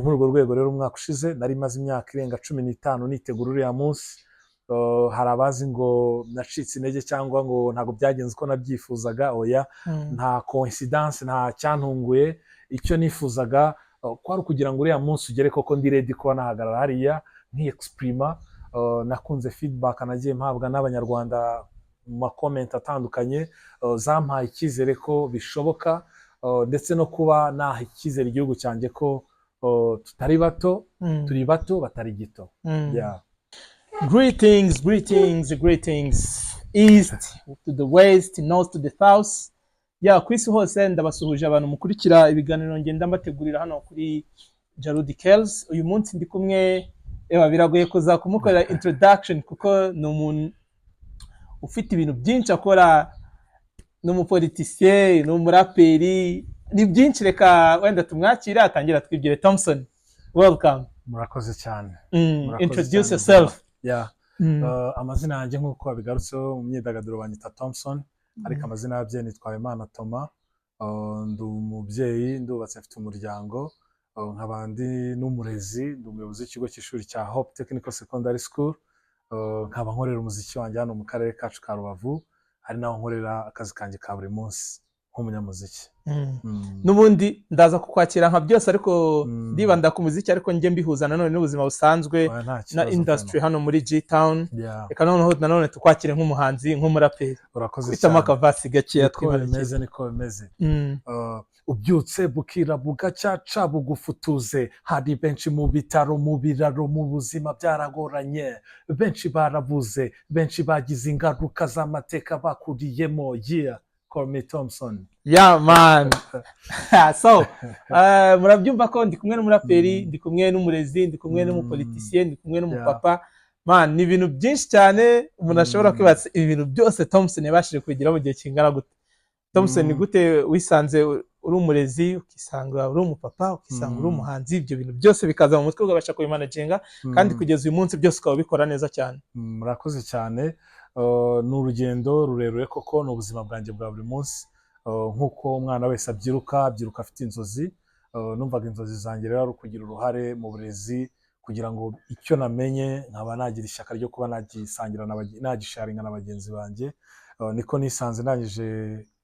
Ni muri urwo rwego rero umwaka ushize nari maze imyaka irenga 15 nitegura uriya munsi. Hari abazi ngo nacitse intege cyangwa ngo ntabwo byagenze uko nabyifuzaga. Oya, nta coincidence, nta cyantunguye. Icyo nifuzaga kwari ukugira ngo uriya munsi ugere koko ndi ready kuba nahagarara hariya nkiexprima. Nakunze feedback nagiye mpabwa n'Abanyarwanda mu ma comments atandukanye, zampaye icyizere ko bishoboka, ndetse no kuba naha icyizere igihugu cyanjye ko tutari bato, turi bato batari gito. Yeah. Greetings, greetings, greetings. East to the west, north to the south. Ya, ku isi hose ndabasuhuje abantu mukurikira ibiganiro ngenda mbategurira hano kuri Jarudi Kells. Uyu munsi ndi kumwe, ewa, biragoye kuza kumukorera introduction kuko ni umuntu ufite ibintu byinshi akora, ni umupoliticien, ni umuraperi, ni byinshi. Reka wenda tumwakire atangira twibwire. Thompson, welcome. Murakoze cyane. Murakoze Introduce cyane. yourself. Yeah. Amazina yanjye nk'uko babigarutseho, mu myidagaduro banyita Thompson, ariko amazina y'ababyeyi nitwa Habimana Thomas. Ndi umubyeyi, ndubatse, mfite umuryango, nkaba ndi n'umurezi, ndi umuyobozi w'ikigo cy'ishuri cya Hope Technical Secondary School. Nkaba nkorera umuziki wanjye hano mu karere kacu ka Rubavu, ari naho nkorera akazi kanjye ka buri munsi nk'umunyamuziki. N'ubundi ndaza kukwakira nka byose, ariko ndibanda ku muziki, ariko njye mbihuza nanone n'ubuzima busanzwe Oya, nta na kibazo. industry hano muri G Town. Yeah. Reka noneho nanone tukwakire nk'umuhanzi, nk'umuraperi. Urakoze Kwitamo cyane. akavasi gakeya. Niko Twibarukire. bimeze, niko bimeze. Ubyutse bukira bugacaca bugufutuze, hari benshi mu bitaro, mu biraro, mu buzima byaragoranye, benshi barabuze, benshi bagize ingaruka z'amateka bakuriyemo. Yeah, call me Thompson. Yeah man, so murabyumva ko ndi kumwe n'umuraperi, ndi kumwe n'umurezi, ndi kumwe n'umupoliticien, ndi kumwe n'umupapa. Man, ni ibintu byinshi cyane umuntu ashobora kwibaza, ibi bintu byose Thompson yabashije kubigeraho mu gihe kingana gute? Thompson, ni gute wisanze uri umurezi, ukisanga uri umupapa, ukisanga uri umuhanzi, ibyo bintu byose bikaza mu mutwe, ukabasha kubimanaginga, kandi kugeza uyu munsi byose ukaba ubikora neza cyane? Murakoze cyane. Ni urugendo rurerure koko, ni ubuzima bwanjye bwa buri munsi. Nk'uko umwana wese abyiruka, abyiruka afite inzozi. Numvaga inzozi zanjye rero ari ukugira uruhare mu burezi, kugira ngo icyo namenye nkaba nagira ishyaka ryo kuba nagisangira nagisharinga na bagenzi banjye. Niko nisanze ndangije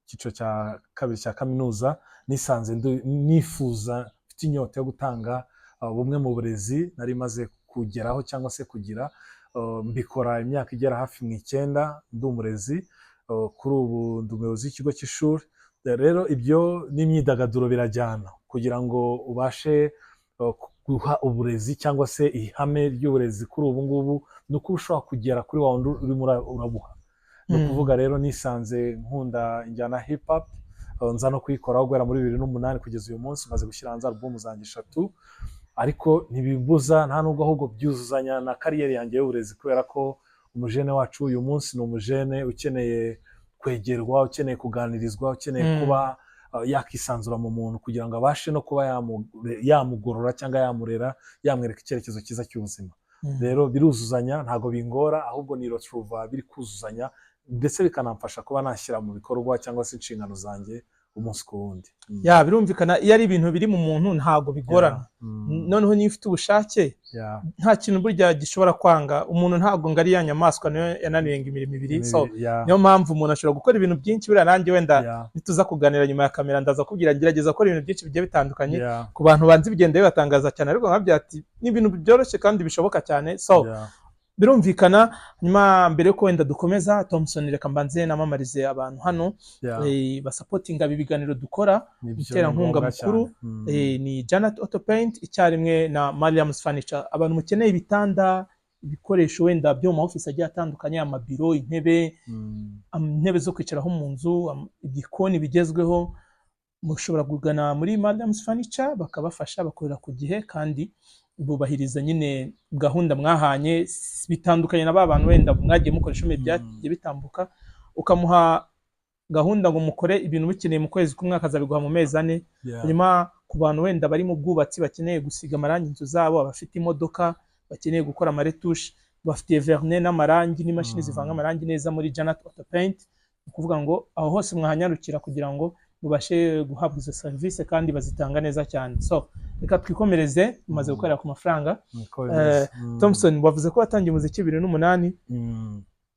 icyiciro cya kabiri cya kaminuza, nisanze nifuza, mfite inyota yo gutanga bumwe mu burezi nari maze kugeraho cyangwa se kugira. Mbikora imyaka igera hafi mu 9 ndi umurezi. Kuri ubu ndi umuyobozi w'ikigo cy'ishuri. Rero ibyo n'imyidagaduro birajyana kugira ngo ubashe guha uburezi cyangwa se ihame ry'uburezi kuri ubu ngubu ni uko ushobora kugera kuri wa wundi urimo urabuha. Ni ukuvuga rero nisanze nkunda injyana hip hop, nza no kuyikoraho guhera muri 2008 kugeza uyu munsi maze gushyira hanze alubumu zanjye eshatu, ariko ntibibuza, nta nubwo, ahubwo byuzuzanya na carrière yanjye y'uburezi, kubera ko umujene wacu uyu munsi ni umujene ukeneye kwegerwa, ukeneye kuganirizwa, ukeneye kuba yakisanzura mu muntu kugira ngo abashe no kuba yamugorora cyangwa yamurera, yamwereka icyerekezo cyiza cy'ubuzima. Rero biruzuzanya, ntabwo bingora, ahubwo ni retrouva biri kuzuzanya, ndetse bikanamfasha kuba nashyira mu bikorwa cyangwa se inshingano zanjye umunsi ku wundi. Ya, birumvikana, iyo ari ibintu biri mu muntu ntabwo bigorana. Noneho niyo ufite ubushake, nta kintu burya gishobora kwanga umuntu. Ntabwo ngo ari ya nyamaswa niyo yananiwe ngo imirimo ibiri, so niyo mpamvu umuntu ashobora gukora ibintu byinshi. Buriya nanjye wenda nituza kuganira nyuma ya kamera ndaza kubwira, ngerageza gukora ibintu byinshi bigiye bitandukanye. Ku bantu banzi bigenda bibatangaza cyane, ariko nkabwira ati ni ibintu byoroshye kandi bishoboka cyane. So birumvikana. Nyuma, mbere yuko wenda dukomeza, Thompson, reka mbanze namamarize abantu hano basupportinga ibi biganiro dukora. Nibyo, ni Umuterankunga ngombwa mukuru cyane. Ni Janet Auto Paint icyarimwe na Mariam's Furniture. Abantu mukeneye ibitanda, ibikoresho wenda byo mu ma office agiye atandukanye, amabiro, intebe, intebe zo kwicaraho mu nzu, ibikoni bigezweho, mushobora kugana muri Mariam's Furniture bakabafasha, bakorera ku gihe kandi bubahiriza nyine gahunda mwahanye. Bitandukanye na ba bantu wenda mwagiye mukoresha mu byagiye bitambuka, ukamuha gahunda ngo mukore ibintu bikeneye mu kwezi kumwe, akazabiguha mu mezi 4. Hanyuma ku bantu wenda bari mu bwubatsi bakeneye gusiga amarangi inzu zabo, abafite imodoka bakeneye gukora amaretushe, bafitiye vernis n'amarangi n'imashini zivanga amarangi neza muri Janet Auto Paint. Ni ukuvuga ngo aho hose mwahanyarukira kugira ngo mubashe guhabwa izo serivisi kandi bazitanga neza cyane. So reka twikomereze, tumaze gukorera ku mafaranga. Niko bimeze. Thompson, wavuze ko watangiye umuziki 2008,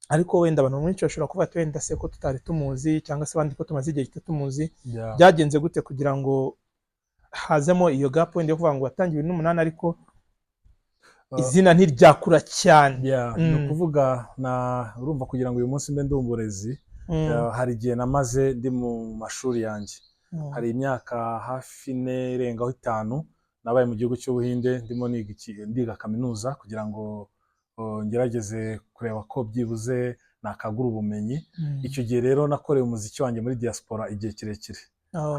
ariko wenda abantu benshi bashobora kuvuga ati wenda se ko tutari tumuzi, cyangwa se abandi ko tumaze igihe gito tumuzi, byagenze gute kugira ngo hazemo iyo gap wenda yo kuvuga ngo watangiye 2008 ariko izina ntiryakura cyane? Yeah, ni ukuvuga na urumva, kugira ngo uyu munsi mbe ndi umurezi, hari igihe namaze ndi mu mashuri yanjye. Hari imyaka hafi 4 irengaho 5 nabaye mu gihugu cy'Ubuhinde ndimo niga ndiga kaminuza kugira ngo ngerageze kureba ko byibuze nakagura ubumenyi. Icyo gihe rero nakoreye umuziki wanjye muri diaspora igihe kirekire.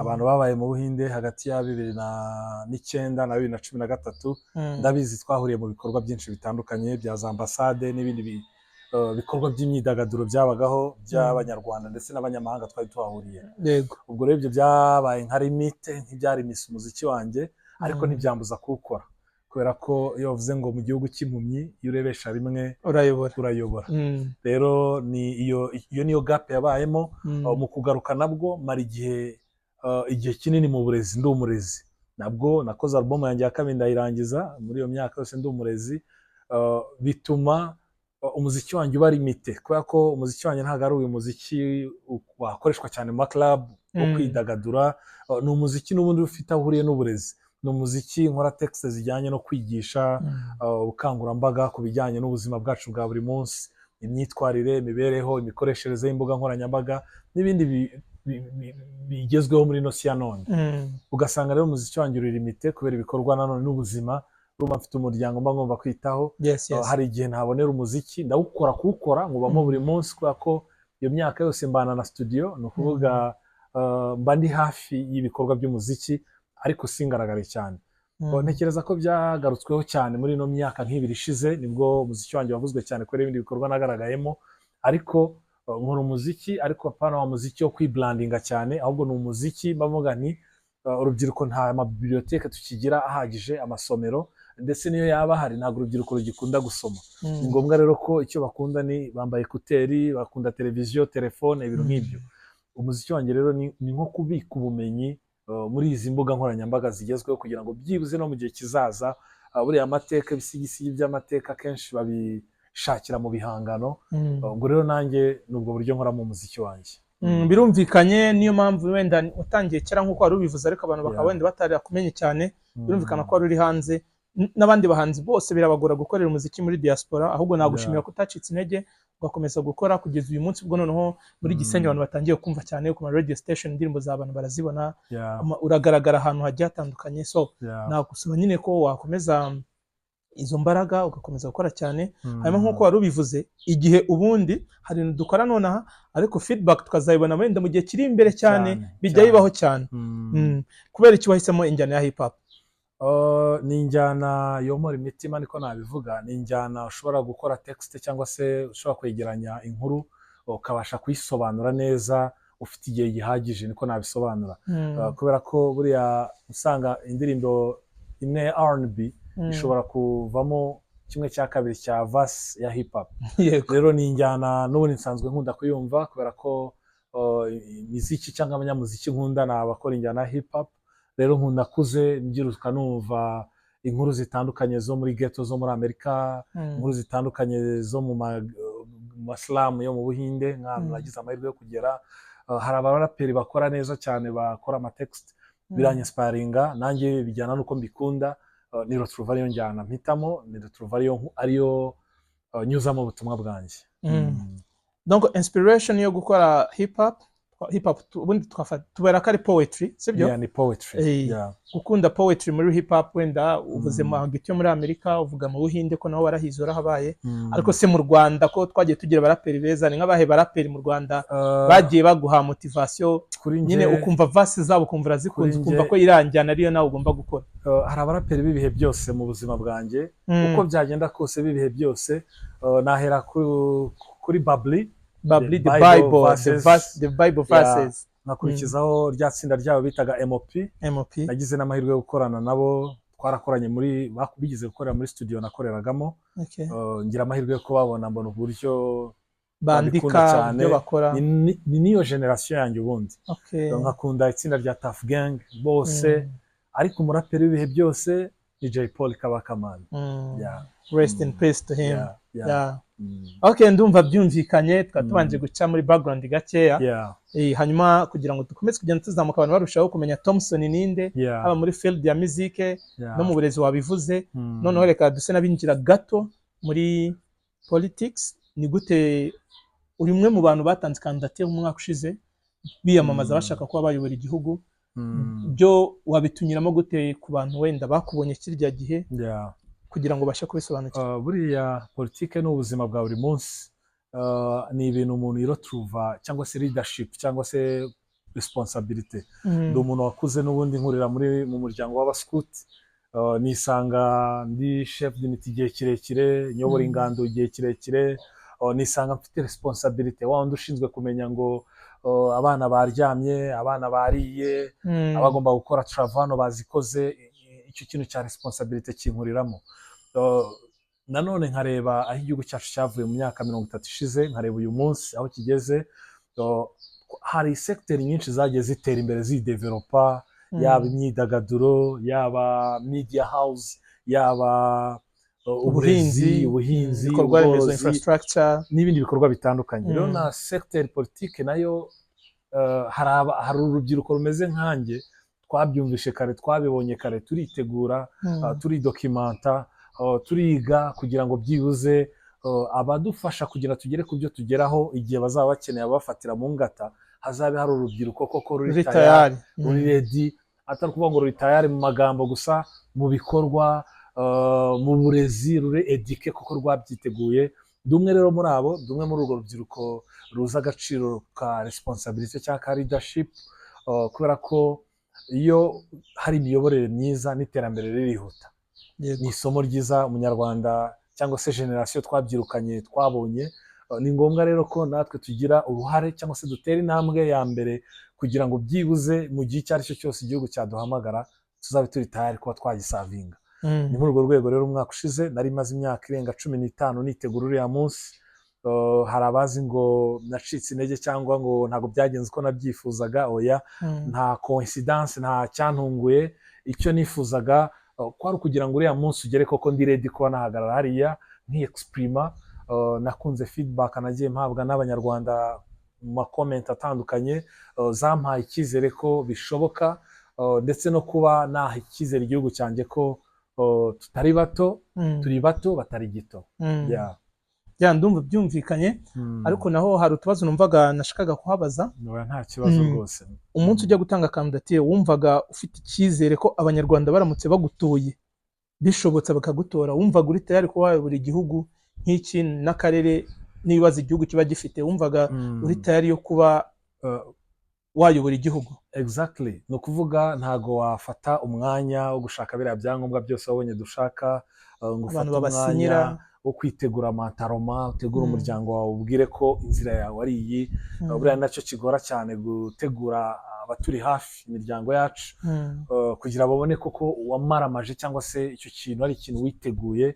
Abantu babaye mu Buhinde hagati ya 2009 na 2013, ndabizi twahuriye mu bikorwa byinshi bitandukanye bya za ambasade n'ibindi bikorwa by'imyidagaduro byabagaho by'Abanyarwanda ndetse n'abanyamahanga twari tuhahuriye. Ubwo rero ibyo byabaye nka limite, nk'ibyarimise umuziki wanjye, ariko ntibyambuza kuwukora, kubera ko iyo bavuze ngo mu gihugu cy'impumyi iyo urebesha rimwe urayobora. Urayobora. Rero ni iyo niyo gap yabayemo. Mu kugaruka nabwo mara igihe kinini mu burezi, ndi umurezi. Nabwo nakoze album yanjye ya kabiri ndayirangiza muri iyo myaka yose ndi umurezi. Bituma umuziki wanjye uba limité, kubera ko umuziki wanjye ntabwo ari uyu muziki wakoreshwa cyane mu ma club wo kwidagadura. Ni umuziki n'ubundi ufite aho uhuriye n'uburezi, ni umuziki nkora texte zijyanye no kwigisha, ubukangurambaga ku bijyanye n'ubuzima bwacu bwa buri munsi, imyitwarire, imibereho, imikoreshereze y'imbuga nkoranyambaga n'ibindi bigezweho muri ino si ya none. Ugasanga rero umuziki wanjye uri limité kubera ibikorwa nanone n'ubuzima. Urumva mfite umuryango mba ngomba kwitaho. Hari igihe ntabonera umuziki, ndawukora kuwukora nkubamo buri munsi, kubera ko iyo myaka yose mbana na studio, ni ukuvuga mba ndi hafi y'ibikorwa by'umuziki ariko singaragare cyane. Ntekereza ko byagarutsweho cyane muri ino myaka nk'ibiri ishize, nibwo umuziki wanjye wavuzwe cyane kubera ibindi bikorwa nagaragayemo. Ariko nkora umuziki, ariko apana wa muziki wo kwibrandinga cyane, ahubwo ni umuziki mbavuga nti urubyiruko nta mabibliothèque tukigira ahagije, amasomero, ndetse niyo yaba ahari ntabwo urubyiruko rugikunda gusoma. Ni ngombwa rero ko icyo bakunda ni bambaye écouteurs, bakunda televiziyo, telefone, ibintu nk'ibyo. Umuziki wanjye rero ni nko kubika ubumenyi muri izi mbuga nkoranyambaga zigezweho, kugira ngo byibuze no mu gihe kizaza, buriya amateka, ibisigisigi by'amateka akenshi babishakira mu bihangano. Ubwo rero nanjye ni ubwo buryo nkoramo umuziki wanjye. Birumvikanye, niyo mpamvu wenda watangiye kera nk'uko wari ubivuze, ariko abantu bakaba wenda batarakumenye cyane. Birumvikana ko wari uri hanze. N'abandi bahanzi bose birabagora gukorera umuziki muri diaspora. Ahubwo nagushimira ko utacitse intege, ugakomeza gukora kugeza uyu munsi, ubwo noneho muri Gisenyi abantu batangiye kumva cyane ku ma radio station, indirimbo z'abantu barazibona, uragaragara ahantu hagiye hatandukanye. So nagusaba nyine ko wakomeza izo mbaraga, ugakomeza gukora cyane. Hanyuma nk'uko wari ubivuze, igihe ubundi hari ibintu dukora nonaha ariko feedback tukazayibona wenda mu gihe kiri imbere cyane, bijya bibaho cyane. Kubera iki wahisemo injyana ya hip hop? Ni injyana yomora imitima, niko nabivuga. Ni injyana ushobora gukora texte cyangwa se ushobora kwegeranya inkuru ukabasha kuyisobanura neza ufite igihe gihagije, niko nabisobanura. Kubera ko buriya usanga indirimbo imwe ya R&B ishobora kuvamo 1/2 cya verse ya hip hop. Rero ni injyana n'ubundi nsanzwe nkunda kuyumva, kubera ko imiziki cyangwa abanyamuziki nkunda ni abakora injyana ya hip hop. Rero nkunda kuze mbyiruka numva inkuru zitandukanye zo muri ghetto zo muri Amerika, inkuru zitandukanye zo mu masilamu yo mu Buhinde, nk'ahantu nagize amahirwe yo kugera. Hari abaraperi bakora neza cyane, bakora amatexte, biranyinspiringa, nanjye bijyana n'uko mbikunda. Ni Retrouva ariyo njyana mpitamo, ni Retrouva ariyo nyuzamo ubutumwa bwanjye. Donc inspiration yo gukora hip hop, hip hop ubundi twafata tubera ko ari poetry, sibyo? Yeah, ni poetry. Gukunda poetry muri hip hop, wenda uvuze mu gito muri Amerika, uvuga mu Buhinde ko naho warahize, warahabaye, ariko se mu Rwanda ko twagiye tugira abaraperi beza, ni nk'abahe baraperi mu Rwanda bagiye baguha motivation Kuri nyine, njye, ukumva verse zabo, ukumva urazikunze, kuri ukumva ko iranjyana ariyo nawe ugomba gukora? Hari abaraperi b'ibihe byose mu buzima bwanjye, uko byagenda kose, b'ibihe byose, nahera kuri Babli. Babli, the The Bible Bible, the verses. verse, the Bible verses. Nkakurikizaho rya tsinda ryabo bitaga MOP. MOP. Nagize n'amahirwe yo gukorana nabo, twarakoranye muri bigeze gukorera muri studio nakoreragamo. Ngira amahirwe yo kubabona, mbona uburyo Bandika Babikunda cyane. ibyo bakora. Ni niyo generation yanjye ubundi. Nkakunda itsinda rya Tuff Gang bose, ariko umuraperi w'ibihe byose ni Jay Polly, Kabaka man. Rest in peace to him. Yeah. Okay, ndumva byumvikanye, tukaba tubanje guca muri background gakeya. Hanyuma kugira ngo dukomeze kugenda tuzamuka, abantu barushaho kumenya Thompson ninde, haba muri field ya musique no mu burezi wabivuze. Noneho reka duse n'abinjira gato muri politics. Ni gute uri umwe mu bantu batanze kandidatire mu mwaka ushize biyamamaza, bashaka kuba bayobora igihugu? Byo wabitunyuramo gute ku bantu wenda bakubonye kirya gihe, kugira ngo ubashe kubisobanukirwa? Buriya politike ni ubuzima bwa buri munsi. Ni ibintu umuntu yiroturuva, cyangwa se leadership, cyangwa se responsibility. Ndi umuntu wakuze n'ubundi nkurira mu muryango w'abaskuti. Nisanga ndi chef d'unité igihe kirekire, nyobora ingando igihe kirekire. Nisanga mfite responsibility, wa wundi ushinzwe kumenya ngo abana baryamye, abana bariye, abagomba gukora travaux bazikoze. Icyo kintu cya responsibility kinkuriramo. Nanone nkareba aho igihugu cyacu cyavuye mu myaka 30 ishize, nkareba uyu munsi aho kigeze. Hari segiteri nyinshi zagiye zitera imbere, zidevelopa, yaba imyidagaduro, yaba media house, yaba uburezi, ubuhinzi, ibikorwa remezo, ubworozi infrastructure. n'ibindi bikorwa bitandukanye. Rero na segiteri politike nayo, hari urubyiruko rumeze nkanjye twabyumvishe kare, twabibonye kare, turitegura, turidokimanta, turiga kugira ngo byibuze abadufasha kugira tugere ku byo tugeraho, igihe bazaba bakeneye ababafatira mu ngata, hazabe hari urubyiruko koko ruri ruri tayari, tayari. Ruri ready, atari ukuvuga ngo ruri tayari mu magambo gusa, mu bikorwa, mu burezi, ruri éduqué kuko rwabyiteguye. Ndi umwe rero muri abo, ndi umwe muri urwo rubyiruko ruzi agaciro ka responsibility cyangwa ka leadership, kubera ko iyo hari imiyoborere myiza n'iterambere ririhuta. Ni isomo ryiza umunyarwanda cyangwa se generation twabyirukanye twabonye. Ni ngombwa rero ko natwe tugira uruhare cyangwa se dutera intambwe ya mbere kugira ngo byibuze mu gihe icyo ari cyo cyose igihugu cyaduhamagara, tuzabe turi tayari kuba twagisavinga. Ni muri urwo rwego rero umwaka ushize nari maze imyaka irenga 15 nitegura uriya munsi. Hari abazi ngo nacitse intege cyangwa ngo ntabwo byagenze uko nabyifuzaga. Oya, nta coincidence, nta cyantunguye. Icyo nifuzaga kwari ukugira ngo uriya munsi ugere koko ndi ready kuba nahagarara hariya nkiexprima. Nakunze feedback nagiye mpabwa n'Abanyarwanda mu ma comments atandukanye, zampaye icyizere ko bishoboka, ndetse no kuba naha icyizere igihugu cyanjye ko tutari bato, turi bato batari gito. Yeah. Ya, ndumva byumvikanye. Ariko naho hari utubazo numvaga nashakaga kuhabaza. Oya, nta kibazo rwose. Umunsi ujya gutanga kandidatire, wumvaga ufite icyizere ko Abanyarwanda baramutse bagutoye, bishobotse bakagutora, wumvaga uri tayari kuba wayobora igihugu nk'iki n'akarere n'ibibazo igihugu kiba gifite? Wumvaga uri tayari yo kuba wayobora igihugu? Exactly. Ni ukuvuga ntago wafata umwanya wo gushaka biriya byangombwa byose wabonye dushaka, ngo ufate abantu babasinyira umwanya wo kwitegura mentalement, utegure umuryango wawe, ubwire ko inzira yawe ari iyi. Buriya nacyo kigora cyane, gutegura abaturi hafi, imiryango yacu, kugira babone koko wamaramaje cyangwa se icyo kintu ari ikintu witeguye.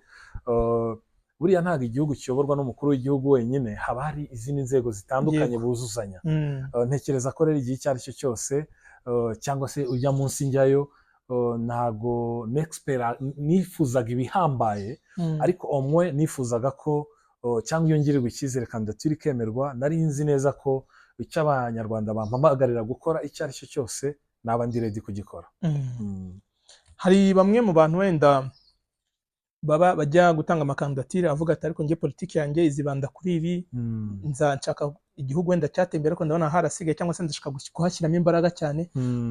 Buriya ntabwo igihugu kiyoborwa n'umukuru w'igihugu wenyine, haba hari izindi nzego zitandukanye buzuzanya. Ntekereza ko rero igihe icyo ari cyo cyose, cyangwa se ujya munsi njyayo, ntago nexpera nifuzaga ibihambaye, ariko omwe nifuzaga ko, cyangwa iyo ngirirwa icyizere, kandidatire ikemerwa, nari nzi neza ko icyo Abanyarwanda bampamagarira gukora icyo ari cyo cyose, naba ndi ready kugikora. Hari bamwe mu bantu wenda baba bajya gutanga amakandidatire avuga ati: "Ariko njye politiki yanjye izibanda kuri ibi, nza nshaka igihugu wenda cyateye imbere, ariko ndabona harasigaye, cyangwa se ndashaka kuhashyiramo imbaraga cyane."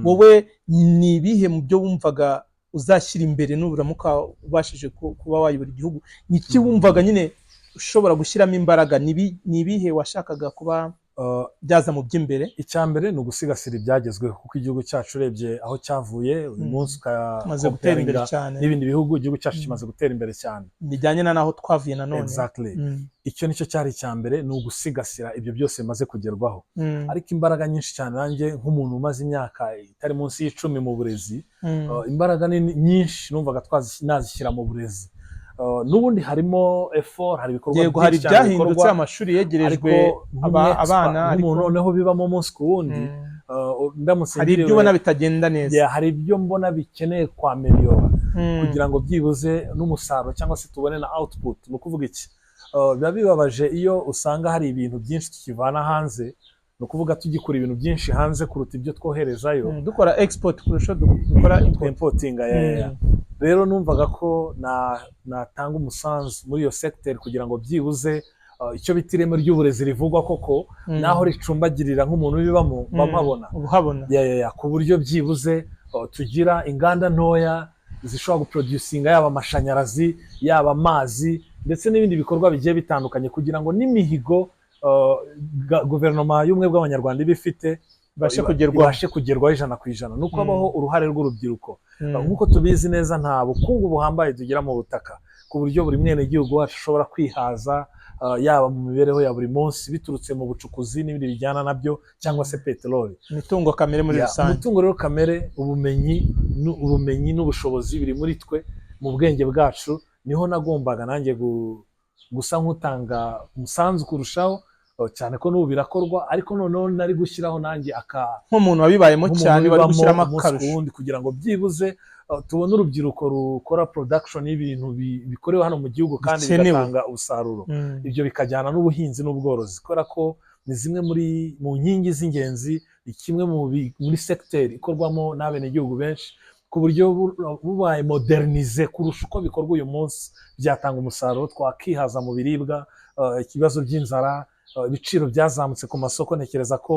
Wowe ni ibihe mu byo wumvaga uzashyira imbere nuramuka ubashije kuba wayobora igihugu? Ni iki wumvaga nyine ushobora gushyiramo imbaraga? Ni ibihe washakaga kuba byaza mu by'imbere? Icya mbere ni ugusigasira ibyagezweho, kuko igihugu cyacu urebye aho cyavuye uyu munsi, Tumaze gutera imbere ukakomparinga cyane n'ibindi bihugu, igihugu cyacu kimaze gutera imbere cyane. Bijyanye na n'aho twavuye nanone. Exactly. Icyo nicyo cyari icya mbere, ni ugusigasira ibyo byose bimaze kugerwaho. Ariko imbaraga nyinshi cyane, nanjye nk'umuntu umaze imyaka itari munsi y'10 mu burezi, imbaraga nini nyinshi numvaga nazishyira mu burezi. N'ubundi harimo effort, hari ibikorwa Yego, hari byinshi cyane ibyahindutse, bikorwa, amashuri yegerejwe ariko abana, nk'umuntu ariko noneho bibamo umunsi ku wundi, ndamutse hari ibyo ubona bitagenda neza. Yeah, hari ibyo mbona bikeneye kwameliora kugira ngo byibuze n'umusaruro cyangwa se tubone na output. Ni ukuvuga iki? Biba bibabaje iyo usanga hari ibintu byinshi tukivana hanze, ni ukuvuga tugikura ibintu byinshi hanze kuruta ibyo twoherezayo. Dukora export kurusha dukora import. Importinga, yeah. Rero numvaga ko natanga umusanzu muri iyo secteur kugira ngo byibuze icyo bita ireme ry'uburezi rivugwa koko, naho ricumbagirira, nk'umuntu ubibamo mba mpabona. Uhabona. Yeah, ku buryo byibuze tugira inganda ntoya zishobora guproducinga yaba amashanyarazi, yaba amazi, ndetse n'ibindi bikorwa bigiye bitandukanye, kugira ngo n'imihigo guverinoma y'Ubumwe bw'Abanyarwanda iba ifite ibashe kugerwaho. Ibashe kugerwaho 100%. Ni uko habaho uruhare rw'urubyiruko. Nk'uko tubizi neza, nta bukungu buhambaye tugira mu butaka ku buryo buri mwenegihugu wacu ashobora kwihaza, yaba mu mibereho ya buri munsi biturutse mu bucukuzi n'ibindi bijyana nabyo cyangwa se peteroli. Imitungo kamere muri Yeah, rusange. Umutungo rero kamere, ubumenyi n'ubushobozi biri muri twe, mu bwenge bwacu. Niho nagombaga nanjye gusa nk'utanga umusanzu kurushaho, cyane ko n'ubu birakorwa, ariko noneho nari gushyiraho nanjye aka Nk'umuntu wabibayemo nk'umuntu cyane, wari ubibamo gushyiramo umunsi ku akarusho. wundi, kugira ngo byibuze tubone urubyiruko rukora production y'ibintu bikorewe hano mu gihugu kandi bikenewe. bigatanga umusaruro. Ibyo bikajyana n'ubuhinzi n'ubworozi, kubera ko ni zimwe mu nkingi z'ingenzi, ni kimwe muri secteur ikorwamo n'abenegihugu benshi, ku buryo bubaye modernisé kurusha uko bikorwa uyu munsi, byatanga umusaruro, twakihaza mu biribwa. Ibibazo by'inzara, ibiciro byazamutse ku masoko, ntekereza ko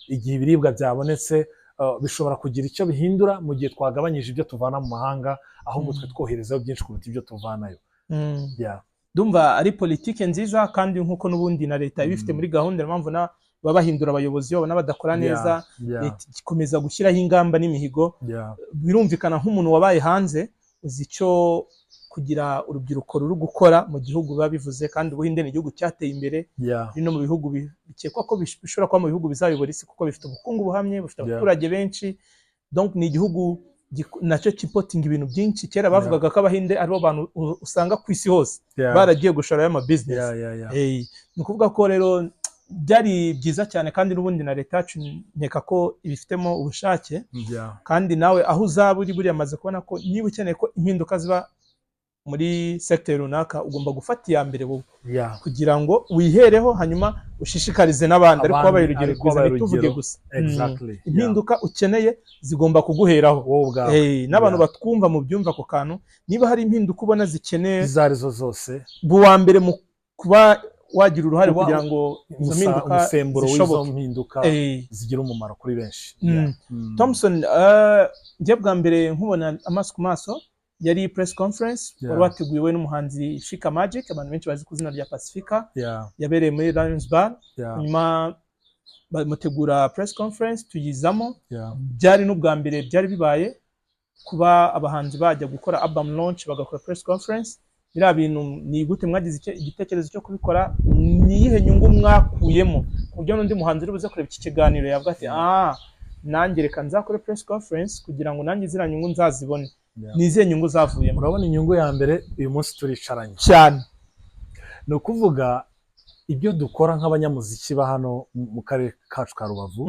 igihe ibiribwa byabonetse, bishobora kugira icyo bihindura mu gihe twagabanyije ibyo tuvana mu mahanga, ahubwo twe twoherezayo byinshi kuruta ibyo tuvanayo. Yeah. Ndumva ari politike nziza, kandi nk'uko n'ubundi na leta ibifite muri gahunda. Niyo mpamvu baba bahindura abayobozi babona badakora neza, leta ikomeza gushyiraho ingamba n'imihigo. Birumvikana, nk'umuntu wabaye hanze uzi icyo kugira urubyiruko ruri gukora mu gihugu biba bivuze. Kandi Ubuhinde ni igihugu cyateye imbere, biri no mu bihugu bikekwa ko bishobora kuba mu bihugu bizayobora isi, kuko bifite ubukungu buhamye, bufite abaturage benshi. Donc ni igihugu nacyo cyimportinga ibintu byinshi. Kera bavugaga ko Abahinde aribo bantu usanga ku isi hose baragiye gushora ama business. Hey, ni ukuvuga ko rero byari byiza cyane, kandi n'ubundi na leta yacu nkeka ko ibifitemo ubushake. Kandi nawe aho uzaba uri, buriya amaze kubona ko niba ukeneye ko impinduka ziba muri secteur runaka, ugomba gufata iya mbere wowe kugira ngo wihereho, hanyuma ushishikarize n'abandi, ariko Abandi, wabaye urugero ariko rwiza, wabaye ntituvuge urugero. gusa. Impinduka ukeneye zigomba kuguheraho Wowe ubwawe. Hey, n'abantu batwumva mu byumva ako kantu, niba hari impinduka ubona zikeneye, izo arizo zose, uwa mbere mu kuba wagira uruhare kuba kugira ngo izo mpinduka umusemburo w'izo zishoboke. mpinduka zigira umumaro kuri benshi. Mm. Thompson, njye bwa mbere nkubona amaso ku maso yari press conference wari wateguwe n'umuhanzi Fika Magic, abantu benshi bazi ku izina rya Pacifica, yabereye muri Lions Bar. Hanyuma bamutegura press conference, tuyizamo. Byari n'ubwa mbere byari bibaye kuba abahanzi bajya gukora album launch bagakora press conference. Biriya bintu ni gute mwagize igitekerezo cyo kubikora? Ni iyihe nyungu mwakuyemo, ku buryo n'undi muhanzi uri buze kureba iki kiganiro yavuga ati: "Ah, nanjye reka nzakore press conference kugira ngo nanjye ziriya nyungu nzazibone"? Ni izihe nyungu zavuyemo? Urabona, inyungu ya mbere, uyu munsi turicaranye. Cyane. Ni ukuvuga ibyo dukora nk'abanyamuziki ba hano mu karere kacu ka Rubavu,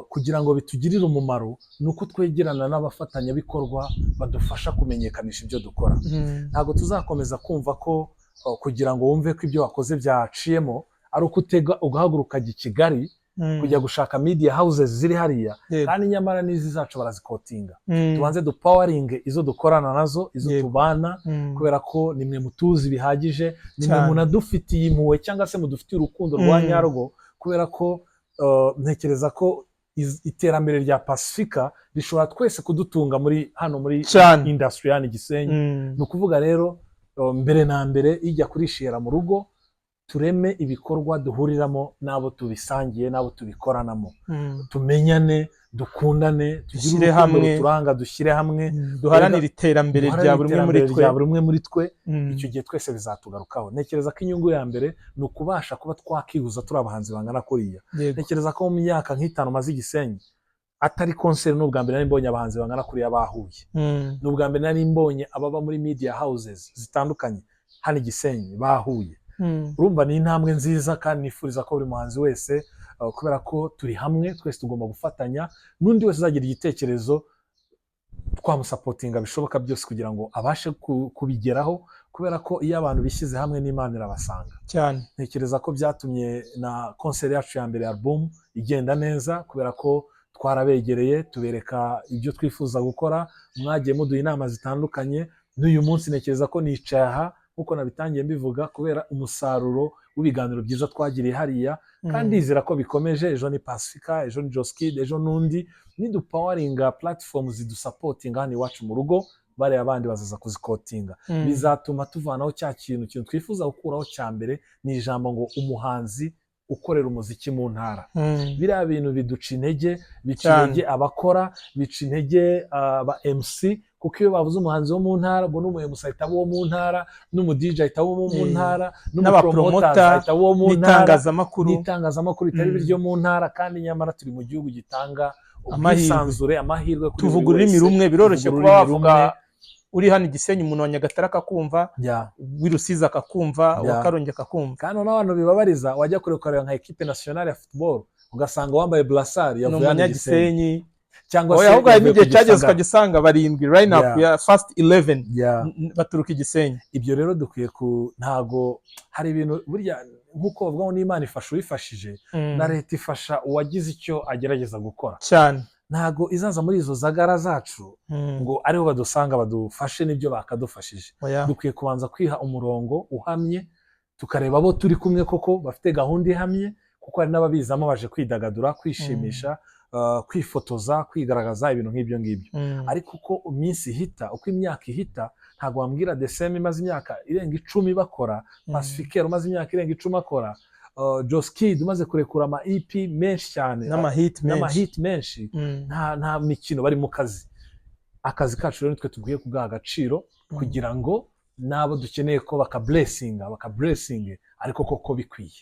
kugira ngo bitugirire umumaro, ni uko twegerana n'abafatanyabikorwa badufasha kumenyekanisha ibyo dukora. Ntabwo tuzakomeza kumva ko kugira ngo wumve ko ibyo wakoze byaciyemo ari uko utega ugahaguruka ukajya i Kigali kujya gushaka media houses ziri hariya, kandi nyamara n'izi zacu barazikotinga. Tubanze dupawaringe izo dukorana nazo, izo tubana, kubera ko nimwe mutuzi bihagije, nimwe munadufitiye impuhwe cyangwa se mudufitiye urukundo rwa nyarwo, kubera ko ntekereza ko iterambere rya Pasifika rishobora twese kudutunga muri hano muri industry hano i Gisenyi. Ni ukuvuga rero, mbere na mbere ijya kurishira mu rugo, tureme ibikorwa duhuriramo n'abo tubisangiye, n'abo tubikoranamo, tumenyane, dukundane, tugire Dushyire urukundo hamwe. ruturanga, dushyire hamwe. Duharanire iterambere rya duharanire buri umwe muri iterambere twe. rya buri umwe muri twe. Icyo gihe twese bizatugarukaho. Ntekereza ko inyungu ya mbere ni ukubasha kuba twakihuza turi abahanzi bangana kuriya. Ntekereza ko mu myaka nk'itanu maze i Gisenyi, Atari concert, ni ubwa mbere nari mbonye abahanzi bangana kuriya bahuye. Ni ubwa mbere nari mbonye ababa muri media houses zitandukanye hano i Gisenyi bahuye. Urumva ni intambwe nziza, kandi nifuriza ko buri muhanzi wese, kubera ko turi hamwe twese, tugomba gufatanya, n'undi wese uzagira igitekerezo twamusupportinga bishoboka byose kugira ngo abashe kubigeraho, kubera ko iyo abantu bishyize hamwe n'Imana irabasanga. Ntekereza ko byatumye na concert yacu ya mbere, album, igenda neza, kubera ko twarabegereye, tubereka ibyo twifuza gukora, mwagiye muduha inama zitandukanye. N'uyu munsi ntekereza ko nicaye aha nk'uko nabitangiye mbivuga, kubera umusaruro w'ibiganiro byiza twagiriye hariya. Kandi ndizera ko bikomeje. Ejo ni Pacifica, ejo ni Joskid, ejo n'undi. Nidupoweringa platform zidusupportinga hano iwacu mu rugo, bariya bandi bazaza kuzikotinga. Bizatuma tuvanaho cya kintu twifuza gukuraho cya mbere, ni ijambo ngo umuhanzi ukorera umuziki mu ntara. Biriya bintu biduca intege, bica intege abakora, bica intege aba MC, kuko iyo bavuze umuhanzi wo mu ntara, ubwo n'umu MC ahita aba uwo mu ntara, n'umu DJ ahita aba uwo mu ntara, n'umupromoters n'abapromota, ahita aba uwo mu ntara, n'itangazamakuru, n'itangazamakuru ritari iryo mu ntara. Kandi nyamara turi mu gihugu gitanga amahirwe. Ubwisanzure, amahirwe kuri Tuvuga buri ururimi wese. rumwe, biroroshye Tuvuga kuba ururimi wavuga rumwe. uri hano i Gisenyi, umuntu wa Nyagatare akakumva, uw'i Rusizi akakumva, uwa Karongi akakumva. Kandi noneho abantu bibabariza, wajya kure ukareba nka équipe nationale ya football, ugasanga uwambaye brassard ni yavuye hano i Gisenyi umunyagisenyi cyangwa Oya, se ahubwo hari yavuye n'igihe ku cyageze Gisagara. ukajya usanga barindwi line up ya first 11 baturuka i Gisenyi. Ibyo rero dukwiye ku, ntago hari ibintu burya, nk'uko bavuga ngo n'Imana ifasha uwifashije, na leta ifasha uwagize icyo agerageza gukora. Ntago izaza muri izo zagara zacu ngo ariho badusanga badufashe n'ibyo bakadufashije. Oya. Dukwiye kubanza kwiha umurongo uhamye, tukareba abo turi kumwe koko bafite gahunda ihamye, kuko hari n'ababizamo baje kwidagadura, kwishimisha, kwifotoza, kwigaragaza, ibintu nk'ibyo ngibyo. Ariko uko iminsi ihita, uko imyaka ihita, ntabwo wambwira The Same imaze imyaka irenga 10 bakora, Pacifique umaze imyaka irenga 10 akora, Joskid umaze kurekura ama EP menshi cyane, n'amahit menshi, n'amahit menshi, nta mikino, bari mu kazi. Akazi kacu rero nitwe tugwiye kugaha agaciro, kugira ngo n'abo dukeneye ko bakablessinga bakablessinge, ariko koko bikwiye.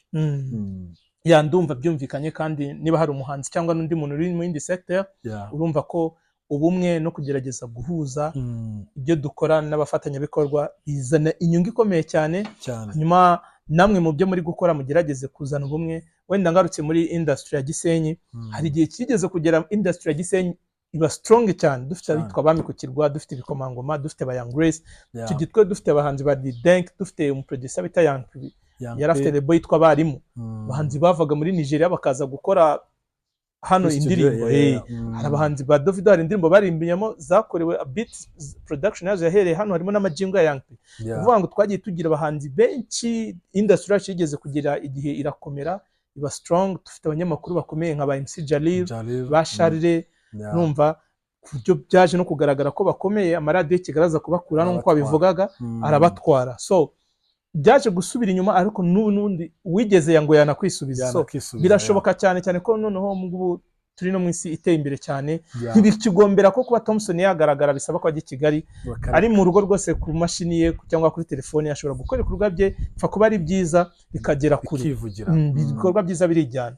Ya, ndumva byumvikanye. Kandi niba hari umuhanzi cyangwa n'undi muntu uri mu yindi secteur, urumva ko ubumwe no kugerageza guhuza ibyo dukora n'abafatanyabikorwa bizana inyungu ikomeye cyane. Cyane. Hanyuma namwe mu byo muri gukora mugerageze kuzana ubumwe. Wenda ngarutse muri industry ya Gisenyi, hari igihe kigeze kugera industry ya Gisenyi iba strong cyane, dufite abitwa Abami ku Kirwa, dufite Ibikomangoma, dufite ba Young Grace. Icyo gihe twari dufite abahanzi ba Didenk, dufite umuproducer bita Young P, Young yari afite P. label yitwa Abarimu. Abahanzi bavaga muri Nigeria bakaza gukora hano Kuri studio, indirimbo. Hari abahanzi ba Davido, hari indirimbo barimbiyemo zakorewe beat production yazo yahereye hano, harimo n'amajingo ya Young P. Ukuvuga ngo twagiye tugira abahanzi benshi, industry yacu yigeze kugira igihe irakomera, iba strong, dufite abanyamakuru bakomeye nka ba MC Jalil, Jalil. ba Charles. Numva ku buryo byaje no kugaragara ko bakomeye, amaradiyo y'i Kigali aza kubakura, nk'uko Arabatwara. wabivugaga, arabatwara. So byaje gusubira inyuma, ariko n'ubu n'undi wigeze yango yanakwisubiza. So Yanakisubiza. Birashoboka cyane cyane ko noneho ngubu turi no mu isi iteye imbere cyane. Ntibikigombera ko kuba Thompson yagaragara bisaba ko ajya i Kigali. Ari mu rugo rwose ku mashini ye cyangwa kuri telefone ashobora gukora ibikorwa bye, bipfa kuba ari byiza, bikagera kure. Bikivugira. Ibikorwa byiza birijyana.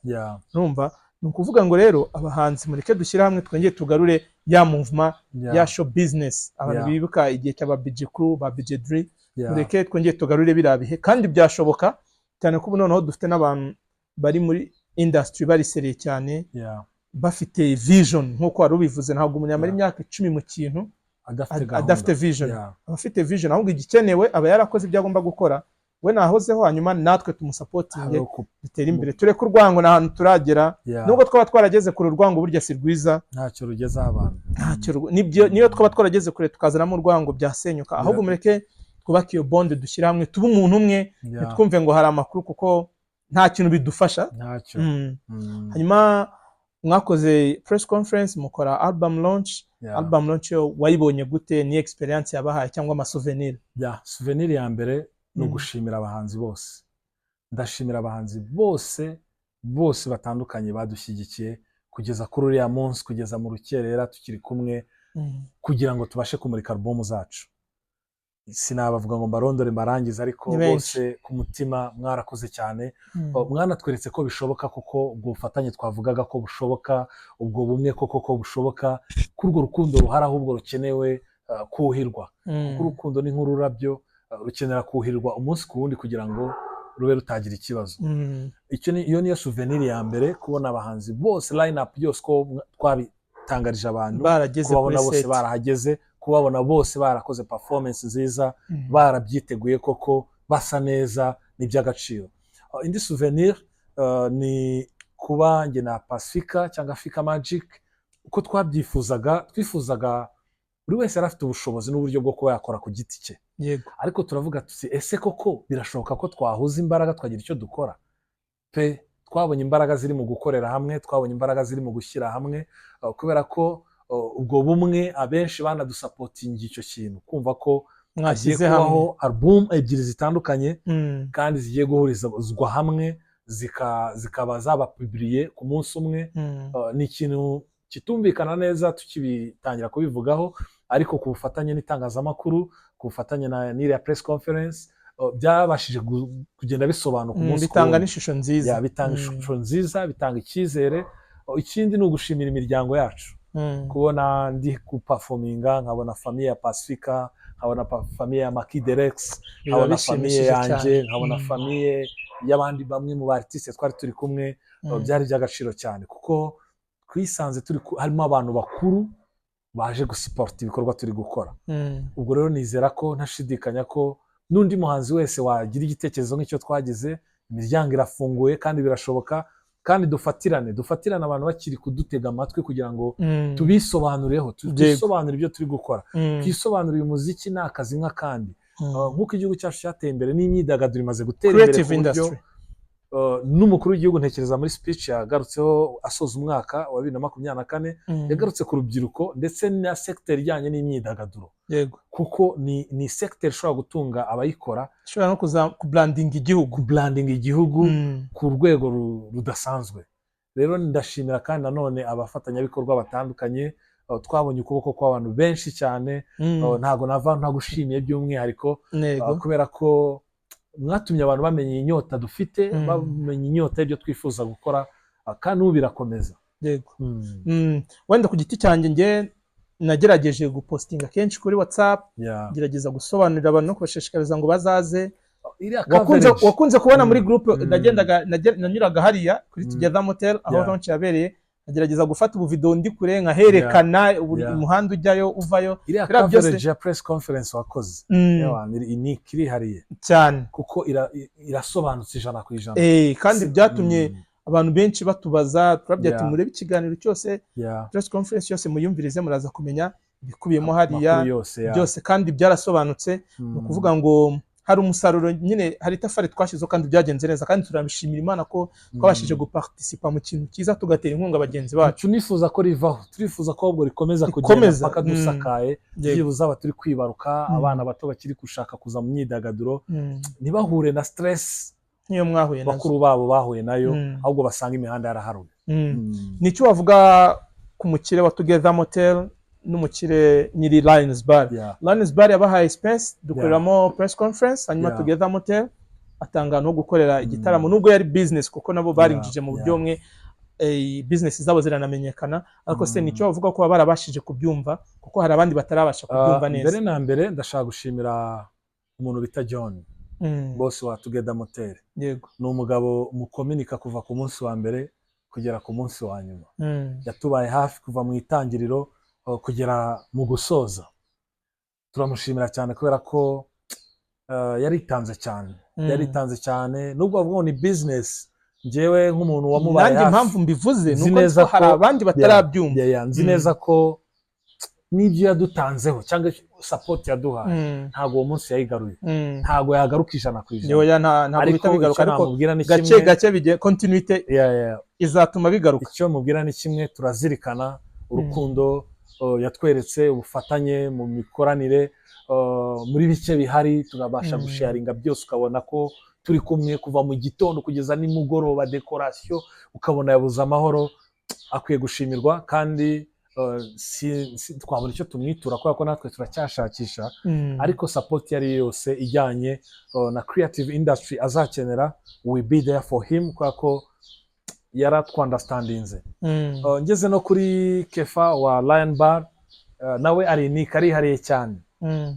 Urumva, ni ukuvuga ngo rero abahanzi mureke dushyire hamwe, twongere tugarure ya movement ya show business abantu bibuka igihe cy'aba BG Crew, ba BG Dre. Mureke twongere tugarure biriya bihe, kandi byashoboka cyane ko ubu noneho dufite n'abantu bari muri industry bari sérieux cyane, bafite vision. Nk'uko wari ubivuze, ntabwo umuntu yamara imyaka 10 mu kintu adafite gahunda. Adafite vision. Aba afite vision, ahubwo igikenewe aba yarakoze ibyo agomba gukora, we nahozeho, hanyuma natwe tumusupportinge, Hari dutere imbere, tureke urwango. Nta hantu turagera. Nubwo twaba twarageze kure, urwango burya si rwiza. Ntacyo rugezaho abantu. Ntacyo nibyo, niyo twaba twarageze kure tukazanamo urwango byasenyuka. Ahubwo mureke twubake iyo bond, dushyire hamwe, tube umuntu umwe. Ntitwumve ngo hari amakuru, kuko nta kintu bidufasha. Ntacyo. Hanyuma mwakoze press conference, mukora album launch. Album launch yo wayibonye gute? Ni experience yabahaye cyangwa amasouvenir? Yeah, souvenir ya mbere ni ugushimira abahanzi bose. Ndashimira abahanzi bose bose batandukanye badushyigikiye kugeza kuri uriya munsi, kugeza mu rukerera tukiri kumwe, kugira ngo tubashe kumurika alubumu zacu. Sinabavuga ngo mbarondore mbarangize, ariko Ni benshi. bose ku mutima mwarakoze cyane. Mwanatweretse ko bishoboka koko, ubwo bufatanye twavugaga ko bushoboka, ubwo bumwe koko ko bushoboka, ko urwo rukundo ruhari, ahubwo rukenewe kuhirwa, kuko urukundo ni nk'ururabyo, rukenera kuhirwa umunsi ku wundi kugira ngo rube rutagira ikibazo. Iyo niyo souvenir ya mbere, kubona abahanzi bose, line up yose ko twabitangarije abantu, barageze kubabona kuri bose set. barahageze, kubabona bose barakoze performance nziza, barabyiteguye koko, basa neza, ni iby'agaciro. Indi souvenir ni kuba njye na Pasifika cyangwa Fika Magic, uko twabyifuzaga, twifuzaga buri wese yari afite ubushobozi n'uburyo bwo kuba yakora ku giti cye, ariko turavuga tuti: "Ese koko birashoboka ko twahuza imbaraga tukagira icyo dukora?" Pe, twabonye imbaraga ziri mu gukorera hamwe, twabonye imbaraga ziri mu gushyira hamwe, kubera ko ubwo bumwe abenshi banadusupportinga icyo kintu, kumva ko hagiye mwashyize hamwe kubaho album ebyiri zitandukanye kandi zigiye guhurizwa hamwe, zikaba zaba publié ku munsi umwe. Ni ikintu kitumvikana neza tukibitangira kubivugaho, ariko ku bufatanye n'itangazamakuru, ku bufatanye na n'iriya press conference, byabashije kugenda bisobanuka umunsi ku Bitanga wundi. n'ishusho nziza. Yeah, bitanga ishusho nziza, bitanga icyizere. Ikindi ni ugushimira imiryango yacu, kubona ndi guperforminga nkabona famille ya Pasifika, nkabona famille ya Makiderex, Biba nkabona famille bishimishije yanjye, cyane. nkabona famille y'abandi bamwe mu ba artiste twari turi kumwe, byari iby'agaciro cyane, kuko twisanze turi harimo abantu bakuru baje gusupporta ibikorwa turi gukora. Ubwo rero nizera ko ntashidikanya ko n'undi muhanzi wese wagira igitekerezo nk'icyo twagize, imiryango irafunguye kandi birashoboka, kandi dufatirane abantu bakiri kudutega amatwi kugira ngo tubisobanureho, twisobanure ibyo turi gukora, twisobanure uyu muziki ni akazi nk'akandi. Nk'uko igihugu cyacu cyateye imbere n'imyidagaduro imaze gutera imbere Creative ku buryo industry. N'umukuru w'igihugu, ntekereza muri speech yagarutseho asoza umwaka wa 2024, yagarutse ku rubyiruko ndetse na secteur ijyanye n'imyidagaduro, kuko ni secteur ishobora gutunga abayikora, ishobora no kuza kubrandinga igihugu, kubrandinga igihugu ku rwego rudasanzwe. Rero ndashimira kandi nanone abafatanyabikorwa batandukanye. Twabonye ukuboko kw'abantu benshi cyane. Ntabwo nava ntagushimiye by'umwihariko, kubera ko mwatumye abantu bamenya inyota dufite, bamenya inyota y'ibyo twifuza gukora, kandi n'ubu birakomeza. Yego. Wenda ku giti cyanjye, njye nagerageje gupostinga kenshi kuri WhatsApp, ngerageza gusobanurira abantu no kubashishikariza ngo bazaze. Iriya Wakunze coverage. wakunze kubona muri group, nanyuraga hariya kuri Together Motel aho launch yabereye, nkagerageza gufata ubuvideo ndi kure, nkaherekana umuhanda ujyayo uvayo. Iriya Biriya byose- coverage ya press conference wakoze, yawa, ni unique, irihariye, cyane, kuko irasobanutse 100%. Kandi byatumye abantu benshi batubaza, turabwira ati: "Murebe ikiganiro cyose, press conference yose muyumvirize, muraza kumenya ibikubiyemo hariya Amakuru yose, yeah. byose." Kandi byarasobanutse. Ni ukuvuga ngo hari umusaruro nyine, hari itafari twashyizeho kandi byagenze neza, kandi turabishimira Imana ko twabashije guparticipa mu kintu cyiza, tugatera inkunga bagenzi bacu. Tunifuza ko rivaho, turifuza ko ahubwo rikomeza kugenda Rikomeza. mpaka dusakaye, byibuze aba turi kwibaruka, abana bato bakiri gushaka kuza mu myidagaduro ntibahure na stress Nk'iyo mwahuye nazo. bakuru babo bahuye nayo, ahubwo basanga imihanda yaraharuwe. Ni icyo wavuga ku mukire wa Together Motel n'umukire nyiri Lions Bar? Lions Bar yabahaye space dukoreramo press conference, hanyuma Together Motel atanga ahantu ho gukorera igitaramo, nubwo yari business, kuko nabo barinjije mu buryo bumwe, business zabo ziranamenyekana. Ariko se nicyo bavuga ko baba barabashije kubyumva, kuko hari abandi batarabasha kubyumva neza? Mbere na mbere ndashaka gushimira umuntu bita John, boss wa Together Motel. Ni umugabo mukominika kuva ku munsi wa mbere kugera ku munsi wa nyuma. Yatubaye hafi kuva mu itangiriro kugera mu gusoza. Turamushimira cyane kubera ko yaritanze cyane. Yaritanze cyane, nubwo bavuga ngo ni business, njyewe nk'umuntu wamubaye Nanjye hafi, impamvu mbivuze ni nzi uko neza hari ko- abandi batarabyumva. Yeah, nzi neza ko n'ibyo yadutanzeho cyangwa support yaduhaye, ntabwo uwo munsi yayigaruye, ntabwo yagaruka 100%. Yoya, ntabwo Ariko bihita bigaruka, icyo ariko namubwira ni gake kimwe. gake bigiye, continuité izatuma bigaruka. Icyo mubwira ni kimwe: turazirikana urukundo yatweretse, ubufatanye mu mikoranire, muri bike bihari turabasha gusharinga byose, ukabona ko turi kumwe kuva mu gitondo kugeza nimugoroba, decoration ukabona yabuze amahoro. Akwiye gushimirwa kandi Twabona icyo tumwitura kubera ko natwe turacyashakisha, ariko support iyo ari yo yose ijyanye na creative industry azakenera, we be there for him, kubera ko yaratwunderstandinze. Ngeze no kuri Kefa wa Lion Bar, nawe ari unique, arihariye cyane,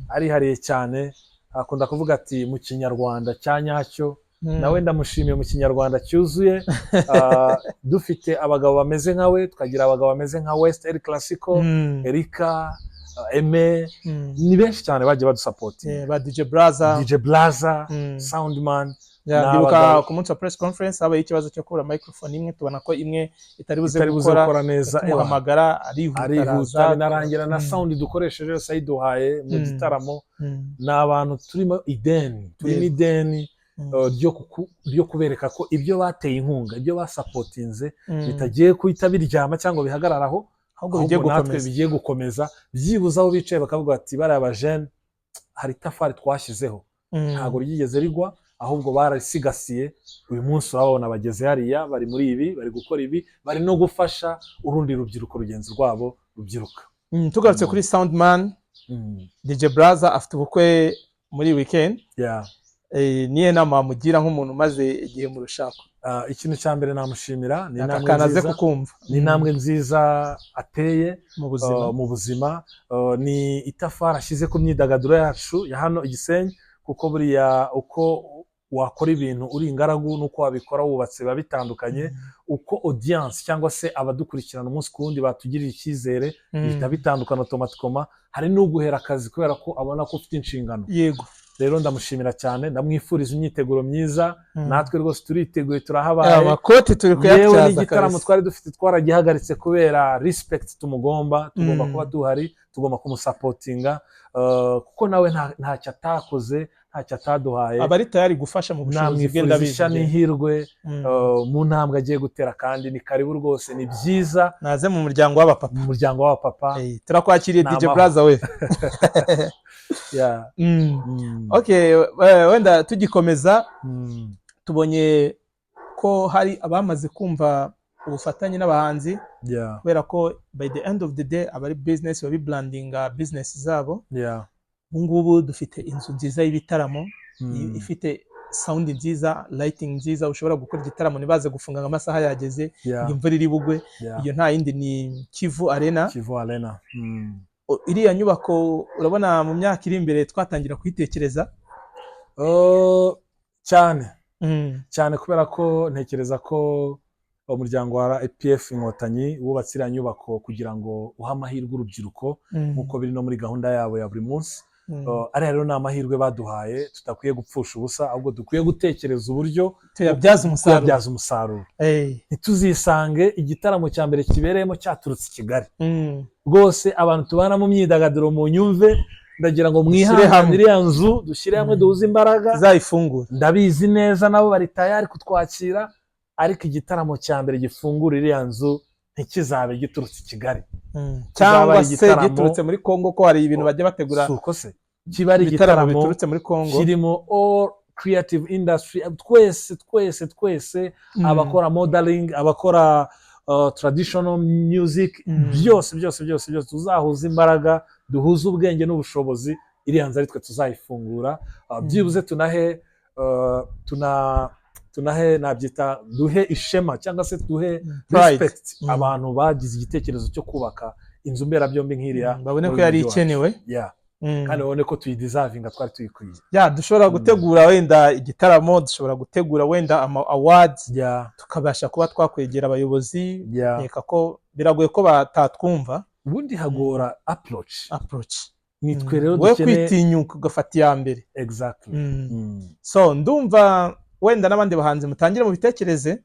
arihariye cyane. Akunda kuvuga ati mu Kinyarwanda cya nyacyo. Nawe ndamushimiye mu Kinyarwanda cyuzuye. Dufite abagabo bameze nka we, tukagira abagabo bameze nka West El Clasico, Erika, Aime, ni benshi cyane bagiye badusupportinga. Yeah, ba DJ Braza. DJ Blaza, Soundman. Yeah, Ni ndibuka ku munsi wa press conference habaye ikibazo cyo kubura microphone imwe, tubona ko imwe itari buze itari buze gukora, gukora neza. tumuhamagara arihuta, arihuta, araza. Binarangira na sound dukoresheje yose ayiduhaye mu gitaramo. Ni abantu turimo ideni, turimo ideni ryo kubereka ko ibyo bateye inkunga, ibyo basupportinze, bitagiye guhita biryama cyangwa bihagararaho, ahubwo bigiye ahubwo natwe gukomeza. Bigiye gukomeza. Byibuze aho bicaye bakavuga bati bariya bajene hari itafari twashyizeho, ntabwo ryigeze rigwa, ahubwo bararisigasiye. Uyu munsi urababona bageze hariya, bari muri ibi, bari gukora ibi, bari no gufasha urundi rubyiruko rugenzi rwabo rubyiruka. Tugarutse kuri Soundman, DJ Braza afite ubukwe muri weekend. Niye nama wamugira nk'umuntu umaze igihe mu rushako? Ikintu cya mbere namushimira ni aka intambwe kantu aze nziza, kukumva. Ni intambwe nziza ateye mu buzima. Mu buzima. Ni itafari ashyize ku myidagaduro yacu ya hano i Gisenyi, kuko buriya uko wakora ibintu uri ingaragu n'uko wabikora wubatse biba bitandukanye. Uko audience cyangwa se abadukurikirana umunsi ku wundi batugirira icyizere, bihita bitandukana automatiquement. Hari n'uguhera akazi kubera ko abona ko ufite inshingano. Rero ndamushimira cyane, ndamwifuriza imyiteguro myiza. Natwe rwose turiteguye, turahabaye. Amakoti turi Yewe, kuyatyaza n'igitaramo kabisa. twari dufite twaragihagaritse kubera respect tumugomba. Tugomba kuba duhari, tugomba kumusupportinga, kuko nawe ntacyo atakoze, ntacyo ataduhaye. Aba ari tayari gufasha mu bushobozi bwe. Namwifuriza Ndabizi ishya njye. n'ihirwe mu ntambwe agiye gutera, kandi ni karibu rwose, ni byiza. Naze mu muryango w'abapapa. Mu muryango w'abapapa. Turakwakiriye, Ni DJ amahoro. Braza we. Yeah. Okay, wenda tugikomeza, tubonye ko hari abamaze kumva ubufatanye n'abahanzi, kubera ko by the end of the day aba ari business, babibrandinga business zabo. Ubu ngubu dufite inzu nziza y'ibitaramo, ifite sound nziza, lighting nziza, ushobora gukora igitaramo ntibaze gufunga ngo amasaha yageze, ngo imvura iri bugwe. Iyo nta yindi ni Kivu Arena. Kivu Arena. Iriya nyubako urabona mu myaka iri imbere twatangira kuyitekereza? Oh, cyane cyane, kubera ko ntekereza ko umuryango wa RPF Inkotanyi wubatse iriya nyubako kugira ngo uhe amahirwe urubyiruko, nk'uko biri no muri gahunda yabo ya buri munsi. Ariya rero ni amahirwe baduhaye tudakwiye gupfusha ubusa, ahubwo dukwiye gutekereza uburyo tuyabyaza umusaruro. Kuyabyaza umusaruro. Ntituzisange igitaramo cya mbere kibereyemo cyaturutse i Kigali. Rwose abantu tubana mu myidagaduro mu nyumve, ndagira ngo Dushyire mwihangane, hamwe. iriya nzu dushyire hamwe, duhuze imbaraga. Tuzayifungura. Ndabizi neza nabo bari tayari kutwakira, ariko igitaramo cya mbere gifungura iriya nzu ntikizabe giturutse i Kigali. Kizaba Cyangwa ari se igitaramo- giturutse muri Congo, ko hari ibintu bajya bategura, Si uko se kiba ari ibitaramo igitaramo biturutse muri Congo. kirimo all creative industry, twese twese twese, abakora modeling, abakora traditional music, byose byose byose byose, tuzahuza imbaraga, duhuze ubwenge n'ubushobozi, iriya nzu ari twe tuzayifungura. Byibuze tunahe tunahe nabyita duhe ishema cyangwa se duhe Pride. respect abantu bagize igitekerezo cyo kubaka inzu mberabyombi nk'iriya Babone ko muri yari uyu mujyi wacu. ikenewe. Yeah. Kandi babone ko tuyideservinga, twari tuyikwiye. Ya, dushobora gutegura wenda igitaramo, dushobora gutegura wenda ama awards, tukabasha kuba twakwegera abayobozi. Nkeka ko biragoye ko batatwumva. Ubundi hagora approach. Approach. Nitwe rero Wowe dukeneye kwitinyuka ugafata iya mbere. Exactly. So ndumva wenda n'abandi bahanzi mutangire mubitekereze,